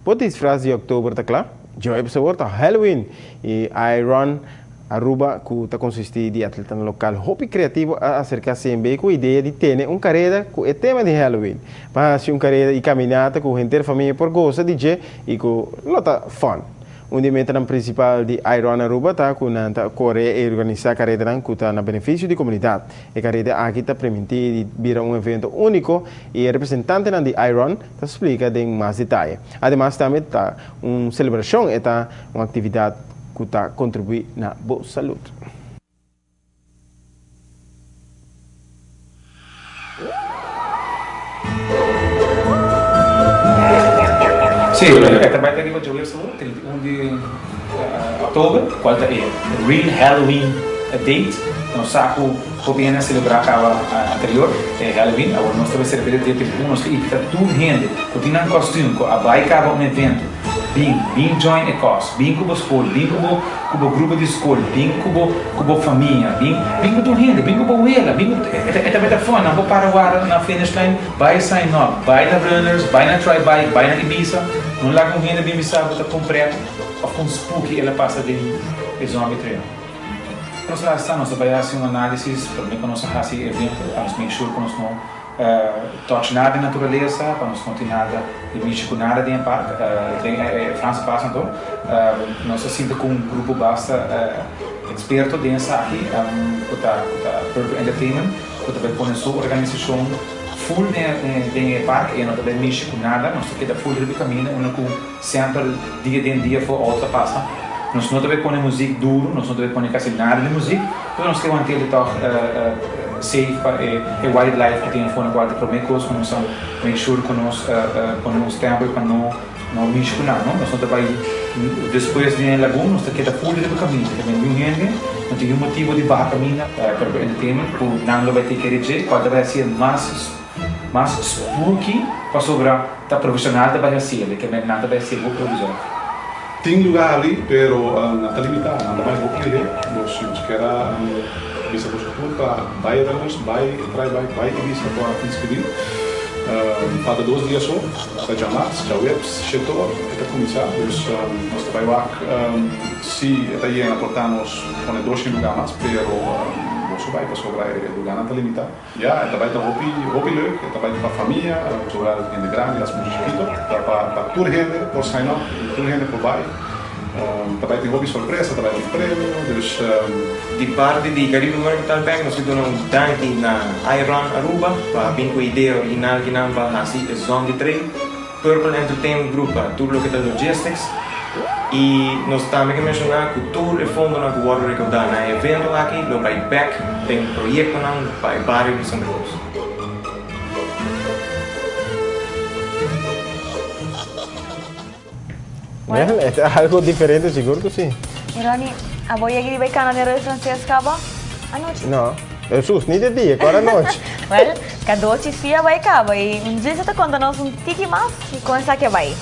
Bo disfraz di october ta cla? Djoebs awor ta Halloween y I Run Aruba cu ta consisti di atletanan local hopi creativo a acerca CMB cu idea di tene un careda cu e tema di Halloween. Pa haci un careda y caminata cu henter famia por goza di dje y cu lo ta fun. Un di e metanan principal di I Run Aruba ta cu nan ta core y organisa caredanan cu ta na beneficio di comunidad. E careda aki ta priminti di bira un evento unico y e representantenan di I Run ta splica den mas detaye. Ademas tambe ta un celebracion, e ta un actividad cu ta contribui na bo salud. Sí, e ta bai ta riba djaweps awor, 31 di oktober, cual ta e real Halloween date. Nos sa cu hopi hende a celebra caba anterior e Halloween, awor nos ta bai celebra dia 31. Nos ta invita tur hende cu tin nan costume, cu a bai caba un evento, bin, bin join e cos, bin cu bo school, bin cu bo cu bo grupo di school, bin cu bo cu bo famia, bin bin cu tur hende, bin cu bo wela, bin cu e ta e ta meta fun, nan por para warda na finish line, bai sign up, bai na runners, bai na tri bike, bai na Ibiza, no laga un hende bin bisa bo ta con pret of con spooky el a pasa den e zombie trail. Nos a sa nos a bai haci un analisis prome cu nos a haci e evento pa nos make sure cu nos no Touch nada den naturalesa, pa nos no tin nada di mishi ku nada den e park, den e Franse Pas anto. Nos a sinta ku un grupo basta eksperto den esaki, ku ta ku ta Purple Entertainment, ku ta bai pone su organisashon full den den e park, e no ta bai mishi ku nada, nos ta keda full riba e kaminda unda ku semper dia den dia for outo ta pasa. Nos no ta bai pone muzik duru, nos no ta bai pone kasi nada di muzik, pero nos ke want'el tòg safe pa e wildlife ku tin afó. Kual ta promé kos ku nos a make sure ku nos pone un stèmpel pa no no mishi ku nan, no. Nos no ta bai despues den e lagun, nos ta keda full riba kaminda. Ta bini un hende, no tin niun motibu di baha kaminda. Purple Entertainment ku nan lo bai take care dje, kual ta bai hasié mas mas spooky pasobra ta profesional ta bai hasié, ke men nan ta bai hasié bo provisor. Tin lugar ali, pero nan ta limitá, nan ta bai hopi lihé. Nos si nos kier a bisa boso tur pa bai runners, bai try bike, bai Ibiza pa inscribí. Falta dos dia so, ta djamars, djaweps, shetor e ta kuminsá. Dus nos ta bai wak si e ta yena por ta nos pone doshen lugar mas, pero boso bai pasobra e lugarnan ta limitá. Ya, e ta bai ta hopi, hopi leuk. E ta bai ta pa famia, zowel hende grandi as mucha chikito. Ta pa pa tur hende por sign up y tur hende por bai. Ta bai tin hopi sorpresa, ta bai tin premio, dus. Di parti di Caribe Mercantile Bank nos ke duna un danki na I Run Aruba pa bin ku e idea original kinan pa hasi e Zombie Trail. Purple Entertainment Group pa tur loke ta logistics y nos tambe ke menciona cu tur e fondonan cu wordo recauda na e evento aki lo bay bek den proyectonan pa e bario di Santa Cruz. Well, e ta algo diferente, sigur cu si. Ronnie, abo yega di bay cana den Roi Frances caba anochi? No. Jesús, ni de dia, cu anochi. Well, cadochi si a bay caba y un djis a ta conta nos un tiki mas di con esaki a bay.